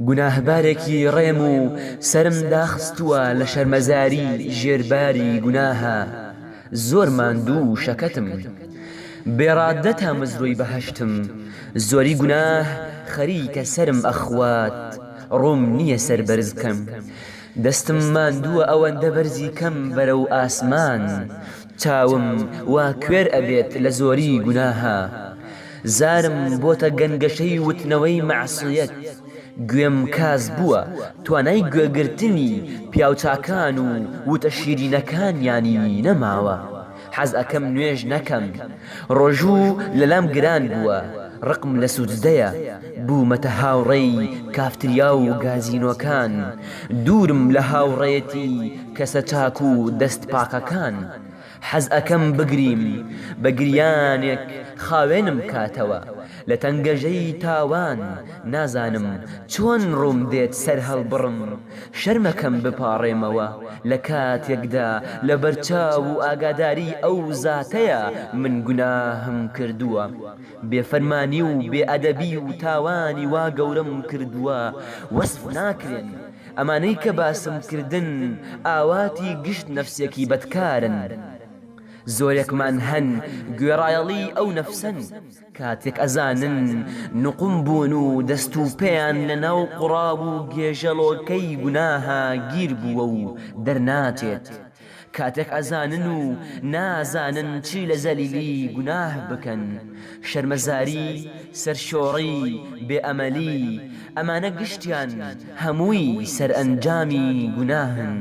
گوناهبارێکی ڕێم و سەرم داخستووە لە شەرمەزاری ژێر باری گوناها زۆر ماندوو و شەکەتم بێ ڕاددە تامەزرۆی بەهەشتم زۆری گوناه خەریکە سەرم ئەخوات ڕووم نییە سەر بەرز کەم دەستم ماندووە ئەوەندە بەرزی کەم بەرەو ئاسمان چاوم وا کوێر ئەبێت لە زۆری گوناها زارم بۆتە گەنگەشەی وتنەوەی مەعسیەت گوێم کاس بووە توانای گوێگرتنی پیاوچاکان و وتە شیرینەکانیانی نەماوە حەز ئەکەم نوێژ نەکەم ڕۆژوو لەلام گران بووە ڕقم لە سوجدەیە بوومەتە هاوڕێی کافتریا و گازینۆکان دوورم لە هاوڕێیەتی کەسە چاک و دەست پاکەکان حەز ئەکەم بگریم بە گریانێک خاوێنم کاتەوە لە تەنگەژەی تاوان نازانم چۆن ڕووم دێت سەر هەڵبڕم شەرمەکەم بپاڕێمەوە لە کاتێکدا لەبەرچاو و ئاگاداری ئەو زاتەیە من گوناهم کردووە بێ فەرمانی و بێ ئەدەبی و تاوانی وا گەورەم کردووە وەسف ناکرێن ئەمانەی کە باسم کردن ئاواتی گشت نەفسێکی بەدکارن. زۆرێکمان هەن گوێڕایەڵی ئەو نەفسەن، کاتێک ئەزانن نوقم بوون و دەست و پێیان لە ناو قوڕاو و گێژەڵۆکەی گوناها گیر بووە و دەرناچێت. کاتێک ئەزانن و نازانن چی لە زەلیلی گوناه بکەن، شەرمەزاری، سەرشۆڕی، بێ ئەمەلی، ئەمانە گشتیان هەمووی سەرئەنجامی گوناهن.